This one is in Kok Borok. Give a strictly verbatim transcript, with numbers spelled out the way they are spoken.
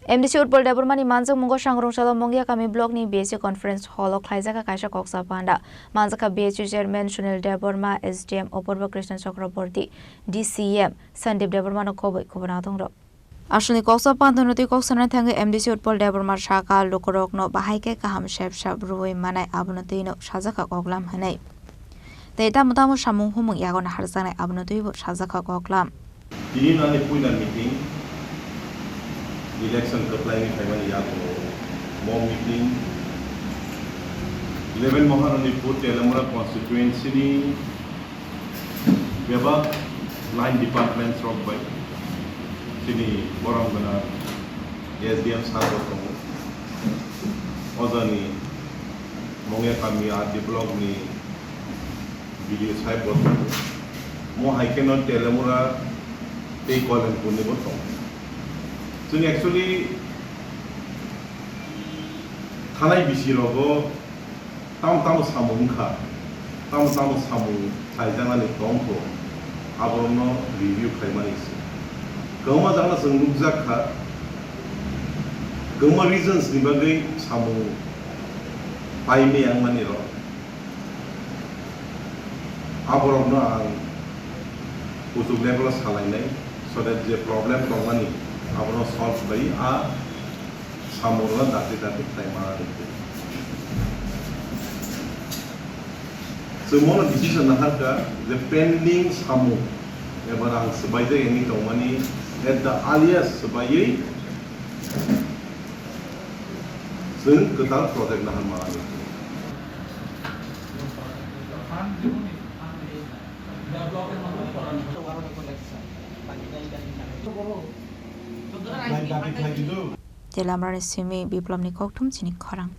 M D C Utpal Debbarma ni manjakmungo Sangrong Salo Mongya Kami Block ni B S C Conference Hall o khlaijak kaisa koksa panda. Manjakha B S C Chairman Sunil Debbarma, S D M Apurba Krishna Chakraborty, D C M Sandeep Debbarma no koboi kubuna tongrok. Aswkni koksa panda no twi kok sanani thangwi M D C Utpal Debbarma saka lukurokno bahai khe kaham sep sap rwui manai abono twino sajakha koklam hwnwi. Tei tamo tamo samung humung yago naharjaknai abono twibo sajakha koklam. Tini nani puila meeting, election kwplaini phaimani yago mo meeting, eleven Maharanipur Telamura constituency ni bebak line departments rok bai chini borom gwnang S D M sir bo tongo. Ojani Mongya Kami R D block ni B D O sahib bo tongo. Mo hai kheno Telamura tei Koilanpur ni bo tongo. Chwng actually thanai bisi rogo tamo tamo samung wngkha, tamo tamo samung khlaijaknani tongkho, aborokno review khlaimani se. Kwbangma jagano chwng nukjak kha, kwbangma reasons ni bagwi samung paimaya wngmani rok. Aborokno ang kuchuk level o salainai, so that je problem tongmani abono solve khlai a samungno dakti dakti khlai manani. Chwng mono decision naharkha je pending samung eba rang swbaijak wngwi tongmani at the earliest swbaiwi chwng kwtal project nahar manani. Telamrani simi Biplobni kokthum chini khorang.